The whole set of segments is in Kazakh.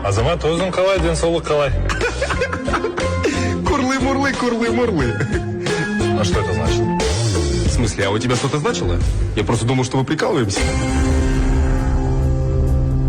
Азамат, өзің қалай, денсаулық қалай? Курлы-мурлы, курлы-мурлы. А что это значит? В смысле, а у тебя что-то значило? Я просто думал, что мы прикалываемся.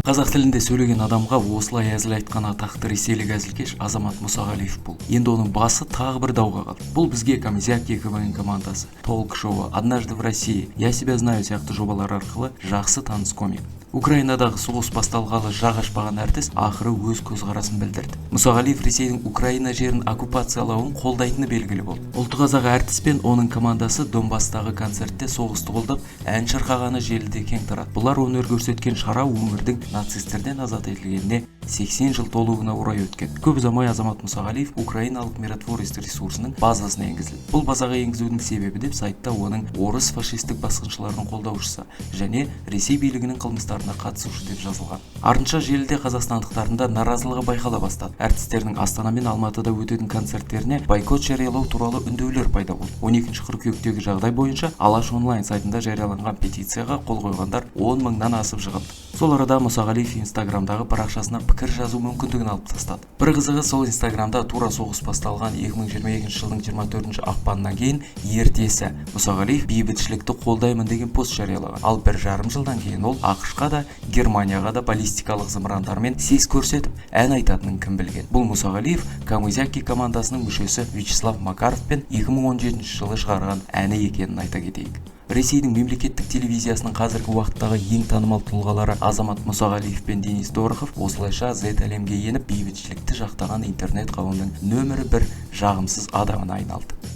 Қазақ тілінде сөйлеген адамға осылай әзіл айтқан атақты ресейлік әзілкеш Азамат Мұсағалиев бұл. Енді оның басы тағы бір дауға қалды. Бұл бізге «Камызяки» КВН командасы, толк шоуы, «Однажды в России», «Я себя знаю» сияқты жобалар арқылы жақсы таныс комик. Украинадағы соғыс басталғалы жақ ашпаған әртіс ақыры өз көзқарасын білдірді. Мұсағалиев Ресейдің Украина жерін оккупациялауын қолдайтыны белгілі болды. Ұлты қазақ әртіс пен оның командасы Донбасстағы концертте соғысты қолдап, ән шырқағаны желіде кең тарады. Бұлар өнер көрсеткен шара өңірдің нацистерден азат етілгеніне 80 жыл толуына орай өткен. Көп ұзамай Азамат Мұсағалиев украиналық «Миротворец» ресурсының базасына енгізілді. Бұл базаға енгізудің себебі деп сайтта оның орыс фашистік басқыншыларының қолдаушысы және Ресей билігінің қылмыстарына қатысушы деп жазылған. Артынша желіде қазақстандықтардың да наразылығы байқала бастады. Әртістердің Астана мен Алматыда өтетін концерттеріне бойкот жариялау туралы үндеулер пайда болды. 12 қыркүйектегі жағдай бойынша «Алаш онлайн» сайтында жарияланған петицияға қол қойғандар 10 мыңнан асып жығылды. Сол арада Мұсағалиев Инстаграмдағы парақшасына пікір жазу мүмкіндігін алып тастады. Бір қызығы, сол Инстаграмда тура соғыс басталған 2022 жылдың 24 ақпанынан кейін ертесі Мұсағалиев бейбітшілікті қолдаймын деген пост жариялаған. Ал 1,5 жылдан кейін ол АҚШ-қа да, Германияға да баллистикалық зымырандармен сес көрсетіп, ән айтатынын кім білген? Бұл Мұсағалиев «Камызяки» командасының мүшесі Вячеслав Макаровпен 2017 жылы шығарған әні екенін айта кетейік. Ресейдің мемлекеттік телевизиясының қазіргі уақыттағы ең танымал тұлғалары Азамат Мұсағалиев пен Денис Дорохов осылайша Z әлемге еніп, бейбітшілікті жақтаған интернет қауымның нөмірі бір жағымсыз адамына айналды.